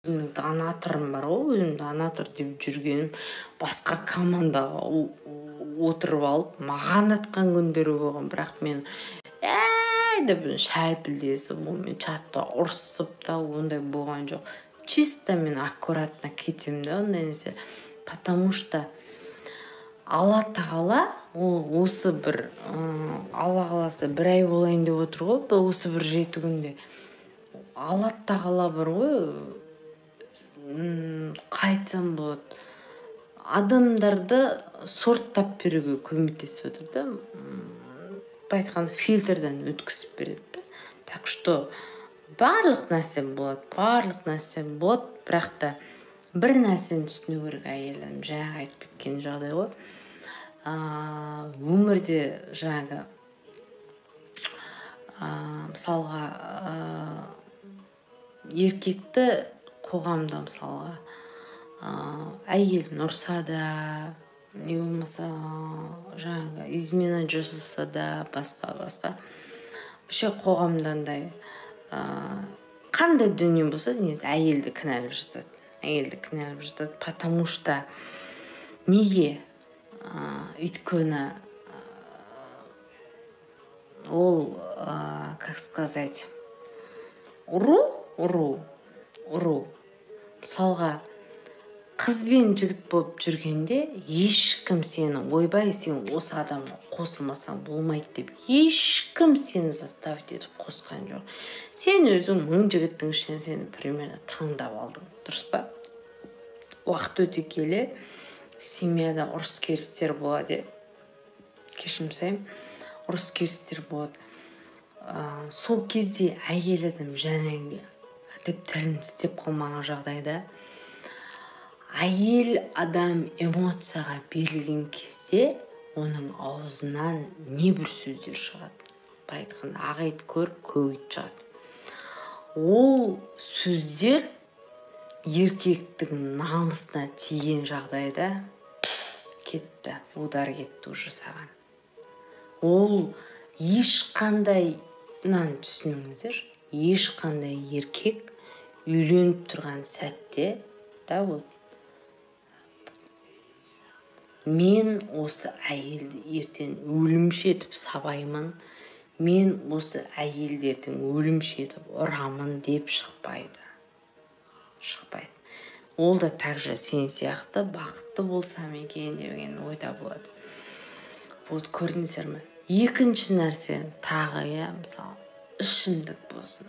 Өзімнің донаторым бар ғой, өзім донатор деп жүргенім, басқа командаға отырып алып маған атқан күндері болған. Бірақ мен әй деп шәлпілдесіп, онымен чатта ұрысып та ондай болған жоқ. Чисто мен аккуратно кетемін да ондай нәрсе, потому что Алла тағала ол осы бір, Алла қаласа, бір ай болайын деп отыр ғой осы бір 7 күнде. Алла тағала бар ғой, қалай айтсам болады, адамдарды сорттап беруге көмектесіп отыр да, былай айтқанда, фильтрден өткізіп береді да. Так что барлық нәрсе болады, барлық нәрсе болады. Бірақ та бір нәрсені түсіну керек әйел адам, жаңағы айтып кеткен жағдай ғой, өмірде жаңағы, мысалға, еркекті қоғамда, мысалға, әйелін ұрса да, не болмаса жаңағы измена жасаса да, басқа басқа вообще қоғамда андай қандай дүние болса, негізі әйелді кінәлап жатады, әйелді кінәлап жатады. Потому что неге? Өйткені ол, как сказать, ұру, ұру, ұру. Мысалға, қыз бен жігіт болып жүргенде ешкім сені «Ойбай, сен осы адамға қосылмасаң болмайды» деп ешкім сені заставить етіп қосқан жоқ. Сен өзің мың жігіттің ішінен сені примерно таңдап алдың, дұрыс па? Уақыт өте келе семьяда ұрыс керістер болады, иә, кешірім сұраймын, ұрыс керістер болады. Сол кезде әйел адам жаңағы деп тілін тістеп қалмаған жағдайда, әйел адам эмоцияға берілген кезде оның аузынан небір сөздер шығады, былай айтқанда, ақ ит көріп, көк ит шығады. Ол сөздер еркектің намысына тиген жағдайда кетті, удар кетті уже саған. Ол ешқандай, мынаны түсініңіздер, ешқандай еркек үйленіп тұрған сәтте да, вот «Мен осы әйелді ертең өлімші етіп сабаймын, мен осы әйелді ертең өлімші етіп ұрамын» деп шықпайды, шықпайды. Ол да также сен сияқты бақытты болсам екен деген ойда болады. Вот көрдіңіздер ме? Екінші нәрсе тағы, иә, мысалы, ішімдік болсын.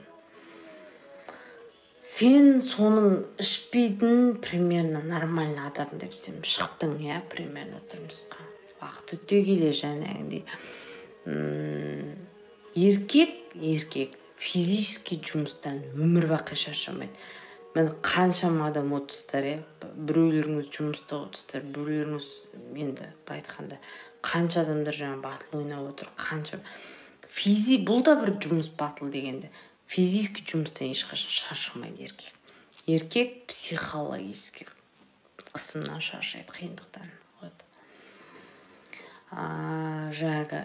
Сен соның ішпейтін, примерно нормальный адам деп сен шықтың, иә, примерно тұрмысқа. Уақыт өте келе жаңағындай еркек физический жұмыстан өмір бақи шаршамайды. Міне, қаншама адам отырсыздар, иә, біреулеріңіз жұмыста отырсыздар, біреулеріңіз енді былай айтқанда, қанша адамдар жаңа батыл ойнап отыр, қанша бұл да бір жұмыс, батыл дегенде. Физический жұмыстан ешқашан шаршамайды еркек. Еркек психологический қысымнан шаршайды, қиындықтан. Вот жаңағы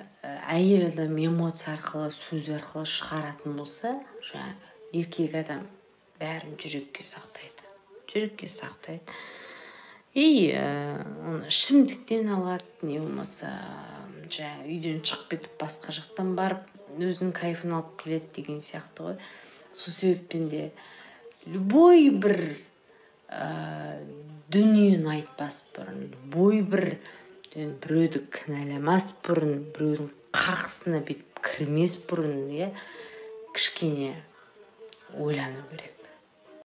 әйел адам эмоция арқылы, сөз арқылы шығаратын болса, жаңағы еркек адам бәрін жүрекке сақтайды, жүрекке сақтайды и оны ішімдіктен алады, не болмаса жаңағы үйден шығып кетіп, басқа жақтан барып өзінің кайфын алып келеді деген сияқты ғой. Сол себептен де любой бір дүниені айтпас бұрын, любой бір біреуді кінәламас бұрын, біреудің қақысына бүйтіп кірмес бұрын, иә, кішкене ойлану керек.